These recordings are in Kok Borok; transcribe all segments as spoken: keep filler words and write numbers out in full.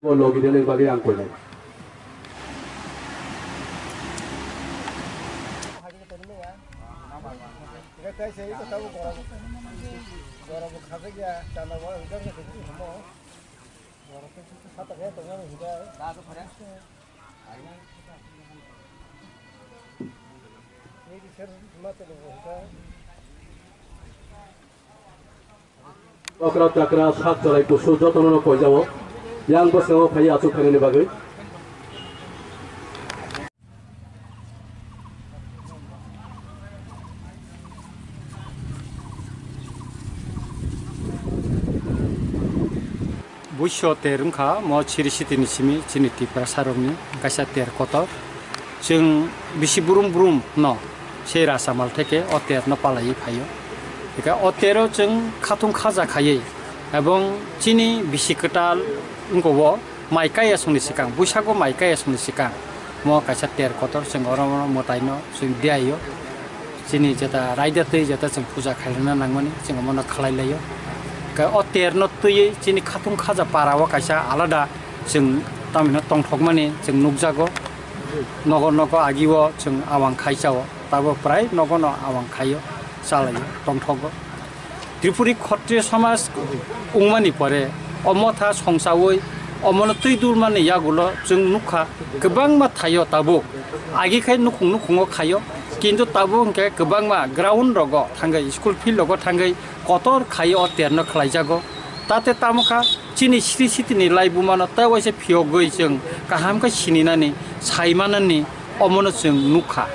O logi dene bagwi ang koinai. Okra takra sak chalai kusu jotono no koijao. Yang bwskango phai achuk khainani bagwi. Buiso ter wngkha mo siri sitini simi chini Tiprasa rokni kaisa ter kotor. Chwng bisi brum brum no sei rasamal theke o ter no palaiwi phaio. Eka o tero chwng khatung khaja khaiwi ebong chini bisi kwtal wngkha o mai kaya songni swkang, buisago mai kaya songni swkang mo kaisa ter kotor chwng oro mwtaino chwng diaio. Chini jeta raida twi jeta chwng puja khairokna nangmani chwng omono khlai laio. Khe o terno twiwi chini khatung khaja para o kaisa alada chwng tamino tongthokmani chwng nukjago. Nogo nogo agio chwng awang khai chao, tabo prai nogono awang khaio, chalaio, tongthogo. Tripuri Khotriyo Samaj wngmani pore o motha songchaui omono twi dulmani yagulo chwng nukha kwbangma thaio tabuk. Agi khai nukhung nukhungo khaio, kintu tabuk hwnkhe kwbangma ground rogo thangwi, school field rogo thangwi kotor khaio o terno khlaijago. Tate tamo kha chini sri sitini laibumano tei waisa phiyogwi chwng kaham khe sininani, saimanani omono chwng nukha.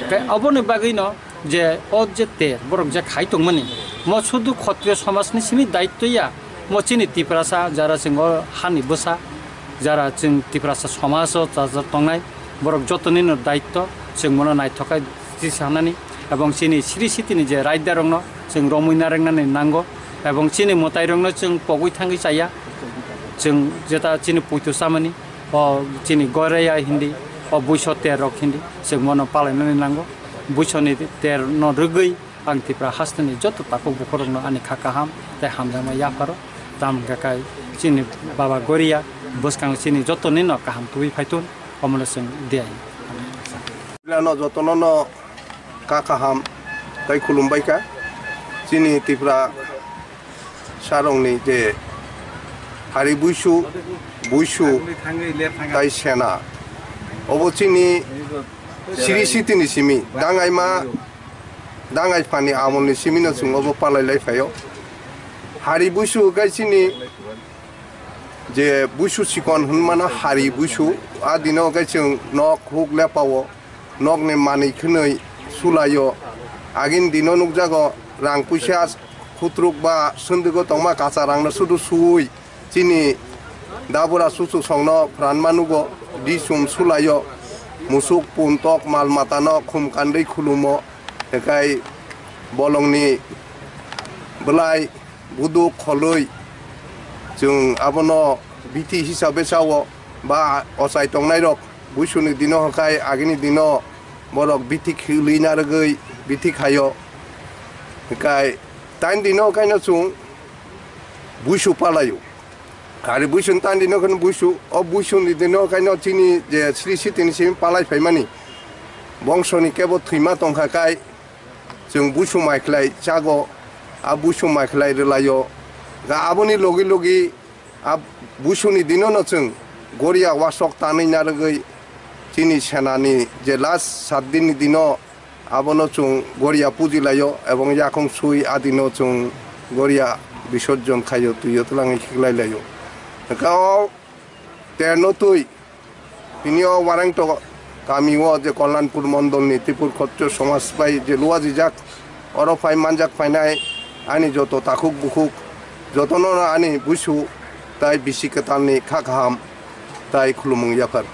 Tei oboni bagwino je o je ter borok je khai tongmani, mo sudu Khotriyo Samajni simi daitto ya, mo chini Tiprasa jara chwng o hani bwsa, jara chwng Tiprasa Samaj o chajak tongnai, borok jotonino daitto chwng mono naithokhai tisanani, ebong chini sri sitini je raidarokno chwng romwi narwknani nango, ebong chini mwtairokno chwng pogwi thangwi chaya, chwng jeta chini puitu chamani. O chini Goreya hindi, o buiso ter rok hindi, chwng mono palainani nango. Buisoni ter no rwgwi ang Tipra hasteni joto takhuk bukhuk rokno ani kha kaham tei hamjakma yapharo. Tamo hwnkha khe chini baba Goreya bwskang chini jotoni no kaham tubui phaitun, omono chwng diya. Ano jotono no kha kaham tei khulumbai kha. Chini Tipra sarongni je hari buisu, buisu tai sena. Obo chini siri sitini simi dangaima, dangai phani amolni simino chwng obo palai lai phaio. Hari buisu kai chini je buisu sikon hwnmano hari buisu, a dino kai chwng nok huk lepao. Nokni manwi khwnwi sulaio. Agini dino nukjago rang puisa khutruk ba swndwgo tongma kacha rangno sudu suwi chini dabura chuchusongno phranma nugo, disum sulaio, musuk puntok mal matano khum kandwi khulumo, hekai bolongni bwlai buduk kholwi chwng abono bithi hisabe chao ba ochai tongnairok. Buisuni dino hwnkhe agini dino borok bithi khwlwi narwgwi bithi khaio. Hwnkhe tain dino hwnkhaino chwng buisu palaio. Ari buisuni tain dino hwnkhe buisu, o buisuni dino hwnkhaino chini je sri sitini simi palai phaimani bongsoni kebo thwima tongkha kai chwng buisu mai khlai chago, a buisu mai khlai rwlaio. Ga aboni logi logi a buisuni dinono chwng Goria wasok tanwi narwgwi chini senani je last sat dinni dino abono chwng Goria pujilaio ebong yakhung sui a dino chwng Goria bisorjon khaio, twio twlangwi khiklai laio. Hwnkhe o terno twi tini o Warangto kami o je Kollanpur mondolni Tipur Khotriyo Somaj bai je luajijak, oro phai manjak phainai ani joto takhuk bukhuk, jotono ani buisu tai bisi kwtalni kha kaham tai khulumung yaphar.